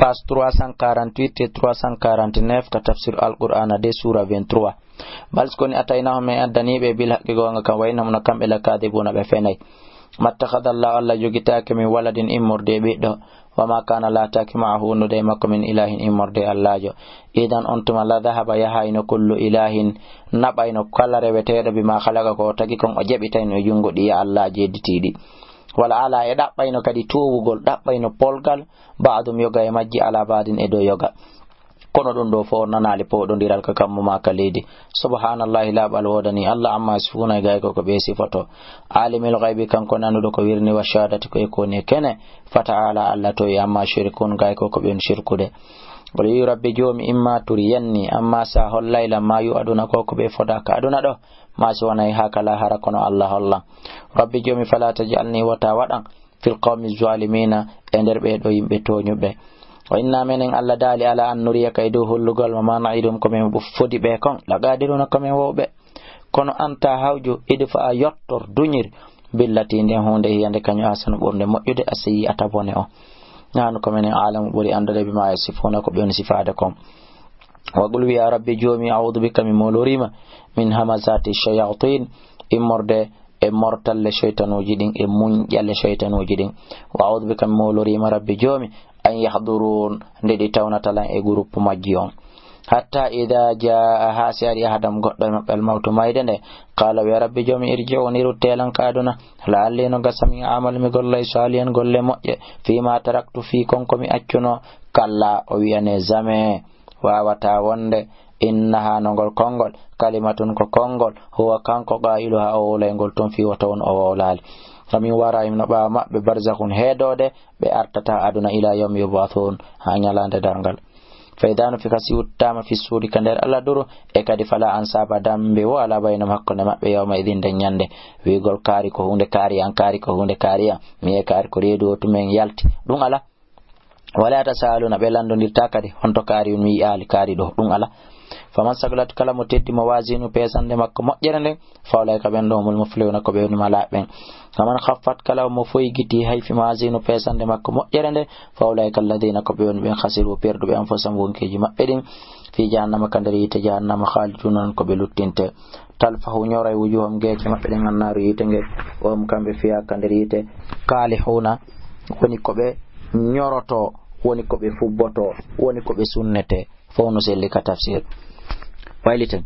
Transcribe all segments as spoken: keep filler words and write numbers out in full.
page trois cent quarante-huit et trois cent quarante-neuf ka tafsir Alqur'ana de sura vingt-trois. Bal si ko ni ataynahum, en addanii ɓe, bil haqqi, goonga kan, wa innahum, no kamɓe, la kaadibuuna, ɓe fenay. Mattakhadha Allahu, Allah jogitaake min waladin immorde e ɓiɗɗo, wa ma kaana laataake ma'ahu wondude e makko min ilaahin immorde e allaajo. Idan on tuma la dhahaba yahayno kullu ilaahin naɓayno kala reweteeɗo bima khalaqa ko o tagi kon o jaɓitayno e junngo ɗiya allaaji hedditiiɗi. Wala ala e ɗaɓɓayno kadi toowugol ɗaɓɓayno polgal ba'dum yoga e majji ala ba'din e dow yoga. Kono ɗum ɗo fof nanaali powɗondiral ka kammu ma ka leydi. Subhanallahi, laaɓal woodani Allah, amma yasifuna, e gay ko ko ɓe sifoto. Alimil ghaybi, kanko nanduɗo ko wirni, wa shahadati, ko e koni e kene. Fata'ala, Allah towi, amma shirkun, gay ko ko ɓen shirkude. Wala yi rabbi joomi, imma turiyanni, amma sa hollayla ma yu aduna ko ko ɓe foda ka aduna ɗo, ma si wonay ha ka lahara kono Allah hollan. Rabbi joomi, fala tajalni, wota waɗan fil qawmi zalimina, e nder ɓee ɗoo yimɓe tooñuɓe. Wa inna, menen Allah daali, ala an nuriyaka, e dow hollugol ma, ma na'iduhum, ko men fodi ɓe kon, la qadiruna, ko men wowɓe. Kono anta hawju, idfa, yottor, duñir, billati, nden huunde, hiya, nde kañum, ahsanu, ɓurnde moƴƴude, asayyi'ata, bone o. Nahnu, ko menen, alamu, ɓuri anndude, bima yasifuna, ko ɓe woni sifaade kon. Wa qul, wiya, rabbi joomi, a'udhu bika, mi moloriima, min hamazati shayatin, immorde e mortalle shaytanuuji ɗin, e muñƴalle shaytanuuji ɗin. Wa a'udhu bika, mi moloriima, rabbi joomi, an yahdurun, nde ɗi tawnata lan e groupe majji on. Hatta idha jaa, haa si ari, ahadahum, goɗɗo e maɓɓe, al mawtu, mayde nde, qala, wiya, rabbi joomi, irji'uni, rutte lan ka aduna, la'alli, no gasa, mi a'malu, mi gollay, salihan, golle moƴƴe, fima taraktu, fii kon ko mi accuno. Kalla, o wiyane, jamais. Waawata wonde, innaha, no ngol konngol, kalimatun, ko konngol, huwa, kanko, qailuha, o wowlay ngol tun, fii wota won o wowlaali. Wa min waraihim, no ɓaawo maɓɓe, barzakhun, heedoode, ɓe artata aduna, ila yawmi yub'athun, ha ñalaande darngal. Fa idha nufikha, si wuttaama, fi suuri, ka nder aladuru, e kadi fala ansaba, dambe wo ala baynahum, hakkunde maɓɓe, yawma idhin, nden ñande. Wiigol kaari ko huunde kaari an, kaari ko huunde kaari an, mi e kaari ko reedu o tumen yalti. Ɗum ala. Wala yatasaaluna, ɓe lanndondirta kadi, honto kaari on mi yi'aali kaari ɗo, ɗum ala. Faman saqulat, kala mo teddi mawazinu, peesannde makko moƴƴere nden, fa ulaika, ɓen ɗo, humul muflihuna, ko ɓe woni malaaɓe ɓen. Faman khaffat, kala mo foygiti, hay fi mawazinu, peesannde makko moƴƴere nden, fa ulaika alladhina, ko ɓe woni ɓen, khasiru, perduɓe, anfusahum, wonkeeji maɓɓe ɗin, fi jahannama, ka nder yiite jahannama, khaliduna, ko ɓe luttinte. Talfahu, ñoray, wujuhum, geece maɓɓe ɗen, annaaru, yiite nge, wa hum, kamɓe, fiha, ka nder yiite, kalihuna, woni ko ɓe ñoroto, woni ko ɓe fubboto, woni ko ɓe sunnete. Fof no selli ka tafsir. Wayliten.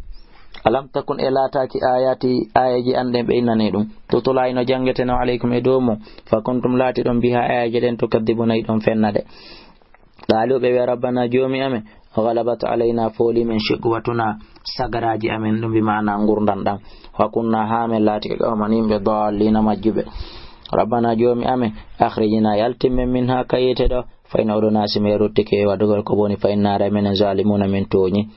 Alam takun, e laataaki, ayati, ayaji an ɗen, ɓe innani ɗum, tutula, ino janngeteno, alaykum, e dow mum, fa kuntum, laatiɗon, biha, ayaji ɗen, tukadibuna, iɗon fennade. Qaalu, ɓe wiya, rabbana, joomi amen, ghalabat alayna, fooli men, shiqwatuna, sagaraaji amen, ɗum bi maana ngurndan ɗan. Wa kunna, haa men laatike, qawman, yimɓe, dallina, majjuɓe. Rabbana, joomi amen, akhrijna, yaltin men, minha, ka yiite ɗo, fa in udna, si men ruttike e waɗugol ko boni, fa inna, haray menen, zalimuna, men tooñi.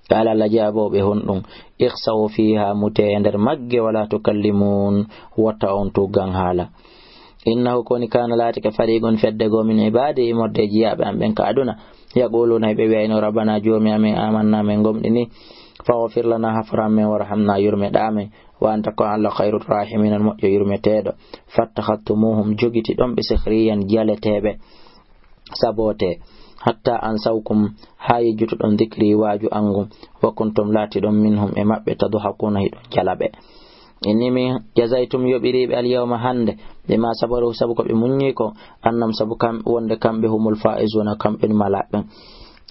Qala, Allah jaaboo ɓe, honɗum? Ikhsa'u fiha, mutee e nder magge, wala tukallimun, wota on tuggan haala. Innahu, ko woni, kana, laatike, fariqun, fedde goo, min ibadi, immorde e jiyaaɓe am ɓen ka aduna, yaquluna, hiɓe wi'ayno, rabbana, joomi amen, amanna, men gomɗini, faghfir lana, hafran men, warhamna, yurmeɗaa men, wa anta, ko an, Allah, khayrur rahimin, on moƴƴo yurmeteeɗo. Fattakhadhtumuhum, jogitiɗon ɓe, sikhriyan, jaleteeɓe, saboote, hatta ansawkum, haa yejjutuɗon, dhikri, waaju an ngun, wa kuntum, laatiɗon, minhum, e maɓɓe, tadhakuna, hiɗon jala ɓe. Inni, min, jazaytu, mi yoɓiriiɓe, al yawma, hannde, bima sabaru, sabu ko ɓe muññi ko, annahum, sabu kam, wonde kamɓe, humul faizuna, kamɓe woni malaaɓe ɓen.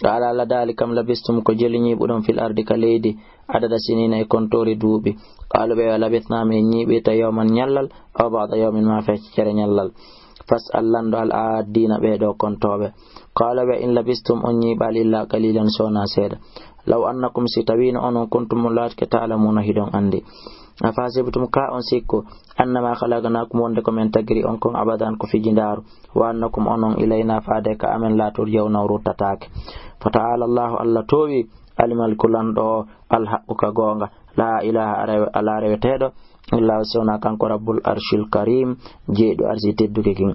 Qala, Allah daali, kam labistum, ko jelu ñiiɓuɗon, fil ardi, ka leydi, adada sinina, e kontoori duuɓi. Qaalu, ɓe wi'a, labisna, min ñiiɓirta, yawman, ñallal, aw ba'da yawmin, ma feccere ñallal. Fas'al, lanndo, al aaddiina, ɓee ɗoo kontooɓe. Qaala, ɓe wi'a, in labistum, on ñiiɓaali, illa qalilan, so wonaa seeɗa. Law annakum, si tawiino onon, kuntum, on laatike, ta'lamuuna, hiɗon anndi. Afahasibtum, ka on sikku, annama khalaqnakum, wonde ko men tagiri on kon, abadan, ko fijindaaru, wa annakum, onon, ilayna, faade ka amen, la turja'una, on ruttataake. Fata'ala Allahu, Allah toowi, al maliku, lanɗo o, al haqqu, ka goonga, la ilaha, rewe-, alaa reweteeɗo illa huwa, si wonaa kanko, rabbul arshil karim, jeyɗo arsi tedduki kin.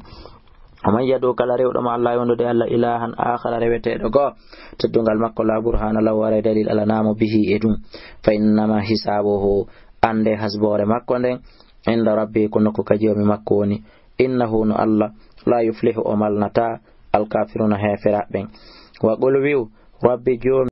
Wa man yad'u, kala rewɗo ma Allah, e wondude Allah, ilahan akhara, reweteeɗo goo, teddungal makko, la burhana lahu, haray dalil alanaa mo, bihi, e ɗum, fa innama hisabuhu, annde hasboore makko nden, inda rabbi, ko nokku ka joomi makko woni, innahu, no Allah, la yuflihu, o malnataa, alkafiruna heeferaaɓe ɓen. Wa qul, wi'u, Rabbi, Joomi